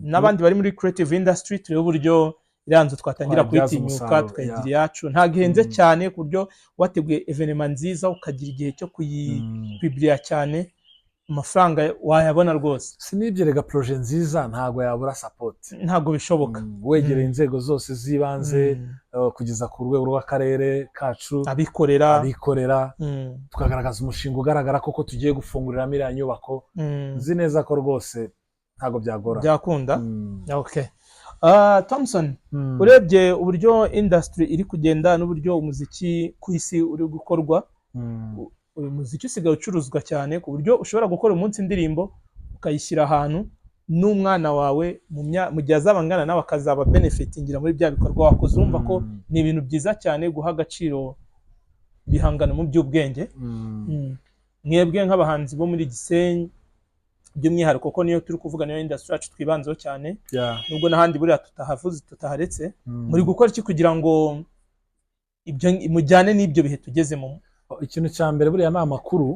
n'abandi bari muri creative industry, turebe uburyo iriya nzu twatangira Twayibyaza kuyitinyuka, umusaruro, tukayigira iyacu. Ntabwo ihenze cyane, ku buryo wateguye événement nziza, ukagira igihe cyo kuyipubliya cyane, amafaranga wayabona rwose. Si n'ibyo rega, projet nziza ntabwo yabura support. Ntabwo bishoboka. Wegereye inzego zose z'ibanze, kugeza ku rwego rw'akarere kacu, abikorera, abikorera, tukagaragaza umushinga ugaragara koko tugiye gufunguriramo iriya nyubako, nzi neza ko rwose ntabwo byagora. Byakunda. Okay. Ah, Thompson, urebye uburyo industry iri kugenda n'uburyo umuziki ku isi uri gukorwa, uyu muziki usigaye ucuruzwa cyane ku buryo ushobora gukora umunsi indirimbo ukayishyira ahantu n'umwana wawe mu gihe azaba angana nawe akazaba benefitingira muri bya bikorwa wakoze. Urumva ko ni ibintu byiza cyane guha agaciro ibihangano mu by'ubwenge. Mwebwe nk'abahanzi bo muri Gisenyi by'umwihariko, ko niyo turi kuvuga, niyo industry yacu twibanzeho cyane, nubwo n'ahandi buriya tutahavuze tutaharetse, muri gukora iki kugira ngo ibyo mujyane n'ibyo bihe tugezemo? Ikintu cya mbere buriya ni amakuru.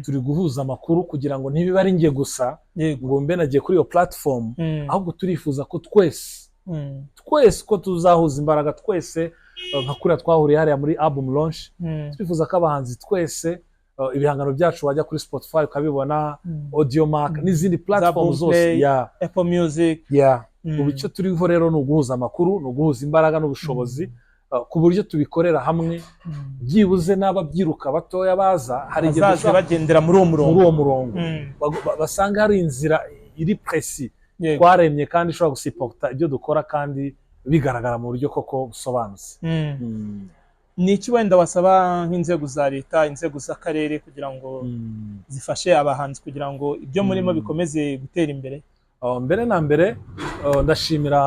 Turi guhuza amakuru kugira ngo ntibibe ari njye gusa ngo mbe nagiye kuri iyo platform, ahubwo turifuza ko twese, twese ko tuzahuza imbaraga twese, nka kuriya twahuriye hariya muri album launch. Turifuza ko abahanzi twese, ibihangano byacu wajya kuri Spotify ukabibona, Audiomack n'izindi platform Boomplay, zose, yeah. Apple Music. Yeah. Ubu icyo turiho rero ni uguhuza amakuru, ni uguhuza imbaraga n'ubushobozi, ku buryo tubikorera hamwe, byibuze n'ababyiruka batoya baza, hari igihe bazaze dushobora bagendera muri uwo murongo. Muri uwo murongo, basanga hari inzira iri précis twaremye kandi ishobora gusupporta ibyo dukora kandi bigaragara mu buryo koko busobanutse. Ni iki wenda wasaba nk'inzego za leta, inzego z'akarere, kugira ngo zifashe abahanzi kugira ngo ibyo murimo bikomeze gutera imbere? Mbere na mbere, ndashimira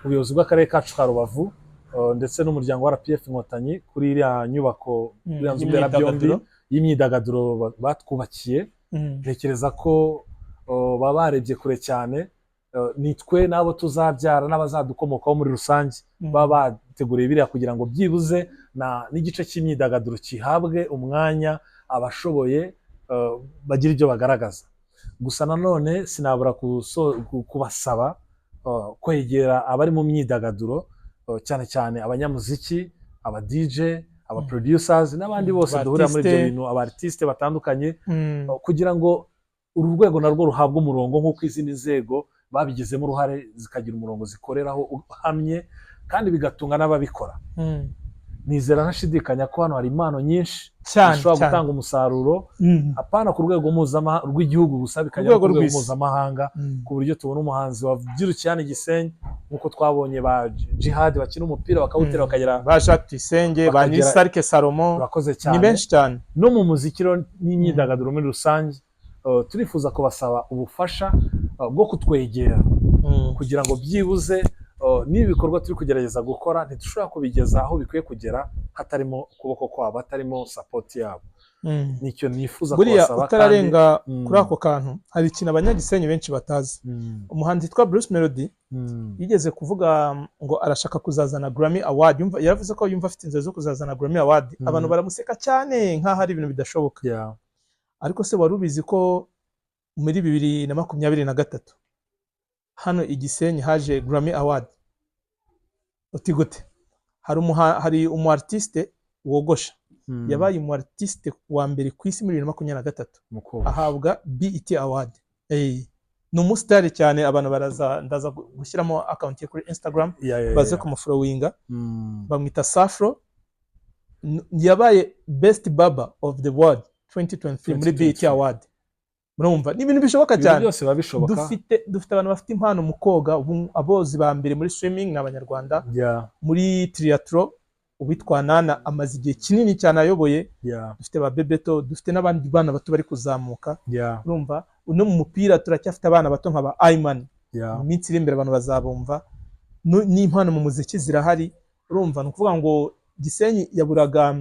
ubuyobozi bw'akarere kacu ka Rubavu, ndetse n'umuryango wa RPF Inkotanyi kuri iriya nyubako, iriya nzu mberabyombi y'imyidagaduro. Y'imyidagaduro batwubakiye. Ntekereza ko baba barebye kure cyane. Ni twe n'abo tuzabyara n'abazadukomokaho muri rusange baba bateguriye biriya kugira ngo byibuze n'igice cy'imyidagaduro kihabwe umwanya, abashoboye bagire ibyo bagaragaza. Gusa nanone sinabura kubasaba kwegera abari mu myidagaduro, cyane cyane abanyamuziki, aba DJ, aba producers n'abandi bose duhurira muri ibyo Ba artiste. bintu, aba artiste batandukanye, kugira ngo uru rwego narwo ruhabwe umurongo nk'uko izindi nzego babigizemo uruhare zikagira umurongo zikoreraho uhamye kandi bigatunga n'ababikora. Nizera ntashidikanya ko hano hari impano nyinshi zishobora gutanga umusaruro, apana ku rwego mpuzamahanga rw'igihugu gusa, bikajya no rwego ku rwego rw'isi. mpuzamahanga, ku buryo tubona umuhanzi wabyirukiye hano i Gisenyi, nk'uko twabonye ba Jihad bakina umupira bakawutera bakagera Ba Jacques Tuyisenge, ba Nirisarike Salomo, Urakoze cyane. ni benshi cyane. No mu muziki rero n'imyidagaduro muri rusange, turifuza kubasaba ubufasha bwo kutwegera kugira ngo byibuze n'ibi bikorwa turi kugerageza gukora ntidushobora kubigeza aho bikwiye kugera hatarimo ukuboko kwabo, hatarimo support yabo. Nicyo nifuza Buriya kubasaba. utararenga kuri ako kantu, hari ikintu abanyagisenyi benshi batazi. Umuhanzi witwa Bruce Melody yigeze kuvuga ngo arashaka kuzazana Grammy Award. Yumva, yaravuze ko yumva afite inzozi zo kuzazana Grammy Award. Abantu baramuseka cyane nk'aho ari ibintu bidashoboka. Ariko se wari ubizi ko muri 2023 hano i Gisenyi haje Grammy Award? Uti gute? Hari umu artiste wogosha yabaye umu artiste wa mbere ku isi muri 2023 Mukobwa. ahabwa BET Award. Ni umusitari cyane, abantu baraza, ndaza gushyiramo account ye kuri Instagram baze kumufollowinga. Bamwita Safro. Yabaye best barber of the world 2023 muri BET 2023. Award. Murumva ni ibintu bishoboka Ibintu cyane. byose biba bishoboka. Dufite abantu bafite impano mu koga. Ubu abozi ba mbere muri swimming ni abanyarwanda. Muri triathlon uwitwa Nana amaze igihe kinini cyane ayoboye. Dufite ba Bebeto, dufite n'abandi bana bato bari kuzamuka. Urumva no mu mupira turacyafite abana bato nka ba Ayman. Mu minsi iri imbere abantu bazabumva. N'impano mu muziki zirahari. Urumva ni ukuvuga ngo Gisenyi yaburaga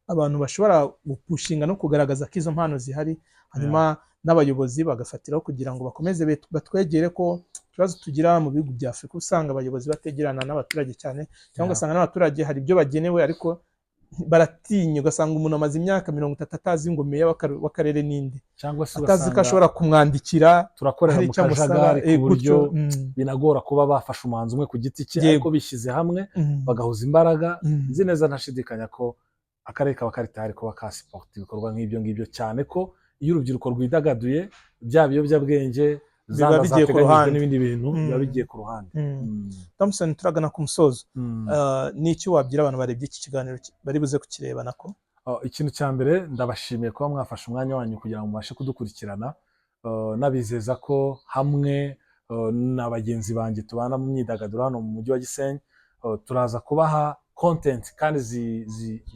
abantu bashobora gupushinga no kugaragaza ko izo mpano zihari, hanyuma n'abayobozi bagafatiraho kugira ngo bakomeze batwegere, ko ikibazo tugira mu bihugu bya Afurika usanga abayobozi bategerana n'abaturage cyane, cyangwa ugasanga n'abaturage hari ibyo bagenewe ariko baratinya, ugasanga umuntu amaze imyaka 30 atazi ngo meya w'akarere ninde, Cyangwa se atazi ko ugasanga ashobora kumwandikira turakorera hari mu icyo amusaba, kajagari, ku buryo gutyo. Binagora kuba bafasha umuhanzi umwe ku giti cye, ariko bishyize hamwe bagahuza imbaraga, nzi neza ntashidikanya ko akarere kaba kari tayari kuba kasupporta ibikorwa nk'ibyo ngibyo, cyane ko iyo urubyiruko rwidagaduye, bya biyobyabwenge, za Biba nda bigiye ku zateganyijwe ruhande. n'ibindi bintu biba bigiye ku ruhande. Thompson, turagana ku musozo. Ni iki wabwira abantu barebye iki kiganiro bari buze kukireba nako? Oh, ikintu cya mbere, ndabashimiye kuba mwafashe umwanya wanyu kugira ngo mubashe kudukurikirana. Nabizeza ko hamwe na bagenzi banjye tubana mu myidagaduro hano mu mujyi wa Gisenyi. Turaza kubaha content kandi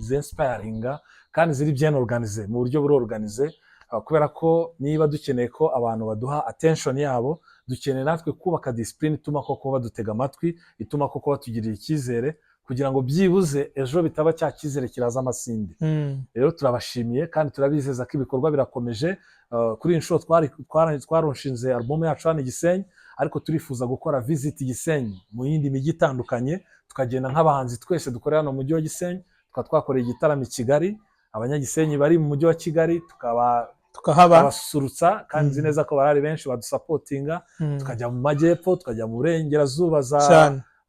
zinspiringa kandi ziri bien organisé, mu buryo buri organisé, kubera ko niba dukeneye ko abantu baduha attention yabo, dukeneye natwe kubaka discipline ituma koko badutega amatwi, ituma koko batugirira icyizere, kugira ngo byibuze ejo bitaba cya cyizere kiraza amasinde. Rero turabashimiye kandi turabizeza ko ibikorwa birakomeje. Kuri iyi nshuro twaronshinze album yacu hano i Gisenyi, ariko turifuza gukora visit Gisenyi mu yindi mijyi itandukanye, tukagenda nk'abahanzi twese dukorera hano mu mujyi wa Gisenyi, tukaba twakoreye igitaramo i Kigali, abanyagisenyi bari mu mujyi wa Kigali tukaba Tukahaba. Tukabasusurutsa, kandi nzi neza ko barahari benshi badusapotinga. Tukajya mu majyepfo, tukajya mu burengerazuba za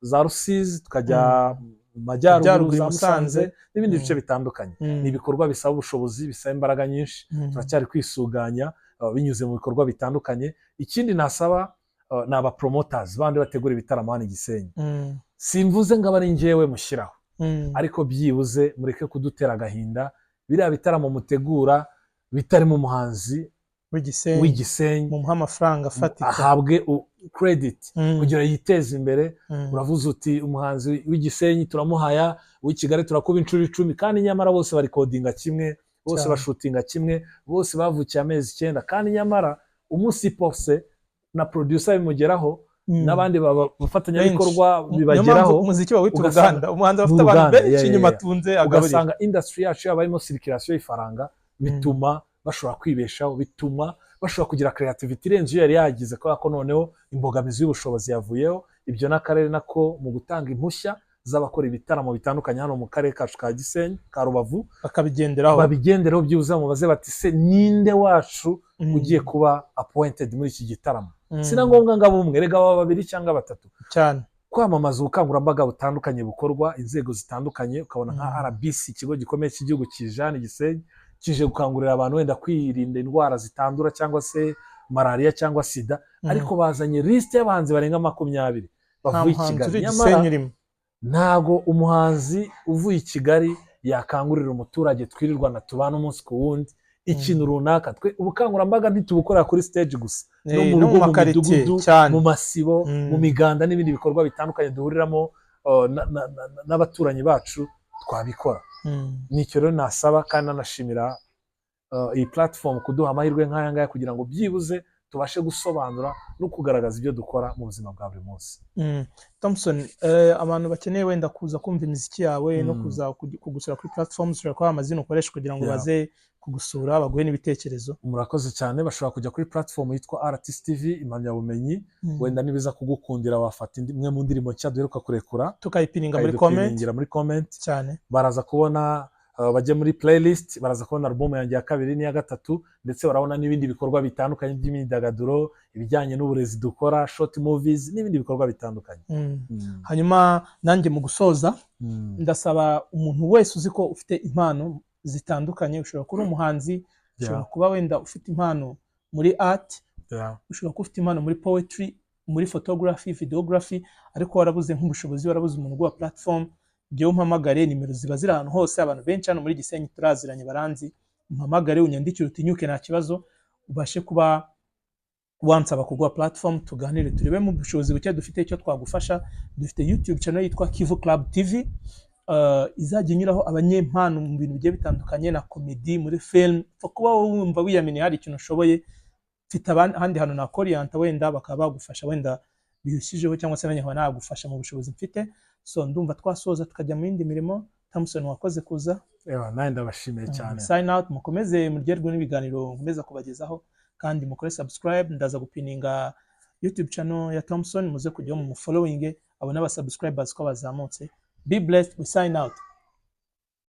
za Rusizi, tukajya mu majyaruguru Majyaruguru za i Musanze. Musanze n'ibindi bice bitandukanye. Ni ibikorwa bisaba ubushobozi, bisaba imbaraga nyinshi. Turacyari kwisuganya binyuze mu bikorwa bitandukanye. Ikindi nasaba ni aba promoters bandi bategura ibitaramo hano i Gisenyi. Simvuze ngo abe ari njyewe mushyiraho, ariko byibuze mureke kudutera agahinda. Biriya bitaramo mutegura bitarimo umuhanzi w'Igisenyi, w'Igisenyi, mumuhe amafaranga afatika, ahabwe credit kugira yiteze imbere. Uravuze uti umuhanzi w'Igisenyi turamuhaya, uw'i Kigali turakuba inshuro 10, kandi nyamara bose barikodinga kimwe, bose bashutinga kimwe, bose bavukiye amezi 9, kandi nyamara umunsi pose na producer bimugeraho, n'abandi bafatanyabikorwa Niyo mpamvu bibageraho. umuziki bawita Ugasanga uruganda. Umuhanzi aba ni afite abantu uruganda, benshi inyuma atunze, agaburira. Ugasanga industry yacu yaba harimo circulation y'ifaranga, bituma bashobora kwibeshaho, bituma bashobora kugira creativity irenze iyo yari yagize, kubera ko noneho imbogamizi y'ubushobozi yavuyeho. Ibyo n'akarere nako mu gutanga impushya z'abakora ibitaramo bitandukanye hano mu karere kacu ka Gisenyi, ka Rubavu, bakabigenderaho. Babigendereho, byibuze mubaze bati: "Se ninde wacu ugiye kuba appointed muri iki gitaramo?" Si na ngombwa ngo abe umwe, rega baba babiri cyangwa batatu. Kwamamaza ubukangurambaga butandukanye bukorwa inzego zitandukanye, ukabona nka RBC, ikigo gikomeye cy'igihugu, kije hano i Gisenyi, kije gukangurira abantu wenda kwirinda indwara zitandura cyangwa se malariya cyangwa sida, ariko bazanye lisite y'abahanzi barenga 20 Nta bavuye i muhanzi Kigali. uri Nyamara Gisenyi urimo. ntago umuhanzi uvuye i Kigali yakangurira umuturage twirirwana tubana umunsi ku wundi ikintu runaka. Twe ubukangurambaga ntitubukorera kuri stage gusa, no mu No rugo, mu mu makaritsiye midugudu, mu masibo, mu miganda n'ibindi bikorwa bitandukanye duhuriramo n'abaturanyi bacu, twabikora. Nicyo rero nasaba, kandi nanashimira iyi platform kuduha amahirwe nk'aya ngaya kugira ngo byibuze tubashe gusobanura no kugaragaza ibyo dukora mu buzima bwa buri munsi. Thompson, abantu bakeneye wenda kuza kumva imiziki yawe no kuza kugusura kuri platforms, ushobora kubaha amazina ukoresha kugira ngo baze kugusura, baguhe n'ibitekerezo. Murakoze cyane. Bashobora kujya kuri platform yitwa RTC TV Impamyabumenyi. Wenda nibiza kugukundira, wafata imwe mu ndirimbo nshya duheruka kurekura, Tukayipininga muri comment. ukayidupiningira muri comment. Baraza kubona, bajye muri playlist, baraza kubona album yanjye ya kabiri n'iya gatatu, ndetse barabona n'ibindi bikorwa bitandukanye by'imyidagaduro, ibijyanye n'uburezi dukora, short movies n'ibindi bikorwa bitandukanye. Hanyuma nanjye mu gusoza, ndasaba umuntu wese uzi ko ufite impano zitandukanye, ushobora kuba uri umuhanzi, ushobora kuba wenda ufite impano muri art, ushobora kuba ufite impano muri poetry, muri photography, videography, ariko warabuze nk'ubushobozi, warabuze umuntu uguha platform, njyewe umpamagare. Nimero ziba ziri ahantu hose, abantu benshi hano muri Gisenyi turaziranye, baranzi. Umpamagare, unyandikire, utinyuke, nta kibazo, ubashe kuba wansaba kuguha platform, tuganire, turebe mu bushobozi buke dufite icyo twagufasha. Dufite YouTube channel yitwa Kivu Club TV, izajya inyuraho abanyempano mu bintu bigiye bitandukanye, na comedy, muri film. Upfa kuba wowe wumva wiyaminiye hari ikintu ushoboye, mfite ahandi hantu nakoriyanta, wenda bakaba bagufasha wenda birushijeho, cyangwa se nanjye nkaba nagufasha mu bushobozi mfite. So ndumva twasoza tukajya mu yindi mirimo. Thompson, wakoze kuza. Ewa, nawe ndabashimiye cyane. Sign out. Mukomeze muryoherwe n'ibiganiro nkomeza kubagezaho, kandi mukore subscribe. Ndaza gupininga YouTube channel ya Thompson, muze kujyaho mu following, abone aba subscribers ko bazamutse. Be blessed. We sign out.